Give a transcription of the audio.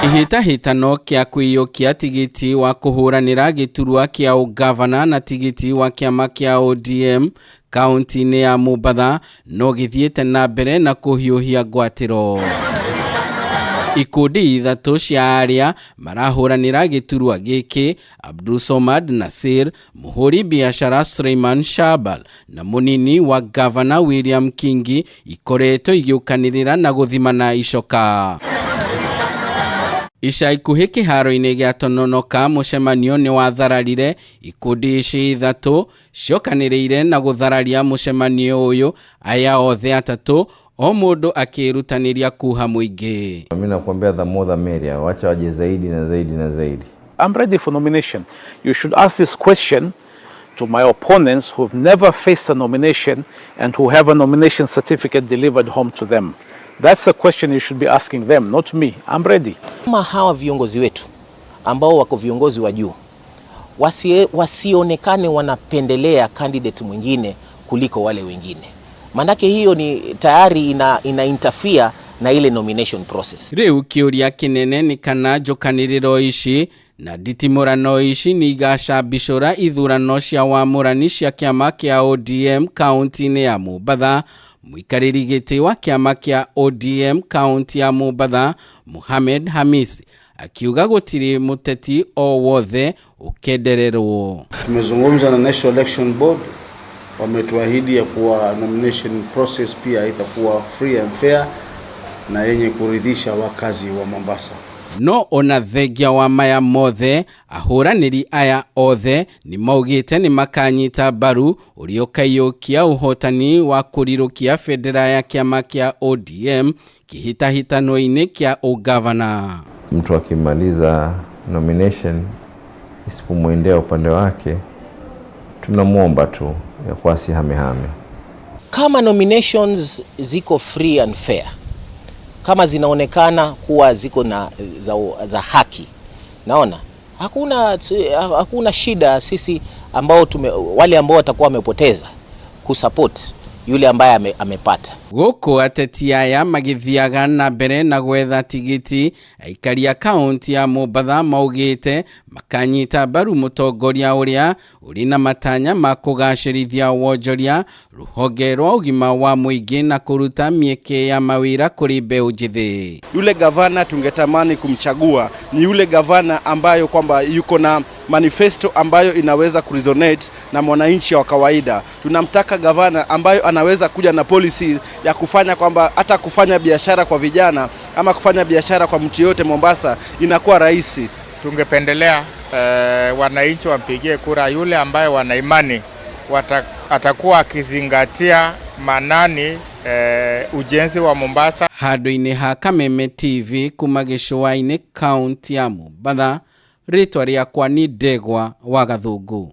Kĩhĩtahĩtano kĩa kwĩiyũkia tigiti wa kũhũranĩra gĩturwa kĩa ũgavana na tigiti wa kĩama kĩa ODM kaunti-inĩ ya Mombatha no gĩthiĩte na mbere na kũhiũhia ngwatĩro. Ikundi ithatũ cia arĩa marahũranĩra gĩturwa gĩkĩ, Abdulsomad Nasir, mũhũri biacara Suleiman Shabal na mũnini wa gavana William Kingi, ikoretwo igĩũkanĩrĩra na gũthimana icoka. Ica ikuhĩ kĩharo-inĩ gĩa Tononoka mũcemanio nĩ wathararire ikundi ici ithatũ ciokanĩrĩire na gũthararia mũcemanio ũyũ, aya othe atatũ o mũndũ akĩrutanĩria kuha mũingĩ. Mimi nakwambia the more the merrier, wacha waje zaidi na zaidi na zaidi. I'm ready for nomination. You should ask this question to my opponents who've never faced a nomination and who have a nomination certificate delivered home to them. That's the question you should be asking them, not me. I'm ready. Kama hawa viongozi wetu ambao wako viongozi wa juu wasionekane wanapendelea candidate mwingine kuliko wale wengine, manake hiyo ni tayari ina interfere na ile nomination process. Rĩu kĩũria kĩnene nĩ kana njũkanĩrĩro ici na nditimũrano ici nĩ igacambicũra ithurano cia wamũrani cia kĩama kĩa ODM kaunti-inĩ ya Mombatha. Mũikarĩri gĩtĩ wa kĩama kĩa ODM kaunti ya Mombatha Mohamed Hamis akiuga gũtirĩ mũteti o wothe ũkendererwo. Tumezungumza na National Election Board, wametuahidi ya kuwa nomination process pia itakuwa free and fair na yenye kuridhisha wakazi wa Mombasa. No ona thengia wa maya mothe, ahũranĩri aya othe nĩ maugĩte nĩ makanyita mbaru ũrĩa ũkaiyũkia ũhotani wa kũrirũkia bendera ya kĩama kĩa ODM kĩhĩtahĩtano-inĩ kĩa ũgavana. Mtu akimaliza nomination isipomwendea upande wake, tunamwomba tu ya kuwa asihamehame. Kama nominations ziko free and fair, kama zinaonekana kuwa ziko na za haki, naona hakuna shida sisi ambao wale ambao watakuwa wamepoteza kusupport yule ambaye amepata. Gũkũ ateti aya magĩthiaga na mbere na gwetha tigiti, aikari a kaunti ya Mombatha maugĩte makanyita mbaru mũtongoria ũrĩa ũrĩ na matanya ma kũgacĩrithia wonjoria, rũhonge rwa ũgima wa mũingĩ na kũruta mĩeke ya mawĩra kũrĩ mbeũ njĩthĩ. Yule gavana tungetamani kumchagua ni yule gavana ambayo kwamba yuko na manifesto ambayo inaweza kuresonate na mwananchi wa kawaida. Tunamtaka gavana ambayo anaweza kuja na policy ya kufanya kwamba hata kufanya biashara kwa vijana ama kufanya biashara kwa mtu yote Mombasa inakuwa rahisi. Tungependelea wananchi wampigie kura yule ambaye wana imani atakuwa akizingatia manani ujenzi wa Mombasa. Handũ-inĩ ha Kameme TV kuma gĩcũa-inĩ kaunti ya Mombatha, rĩtwa rĩakwa nĩ Ndegwa wa Gathũngũ.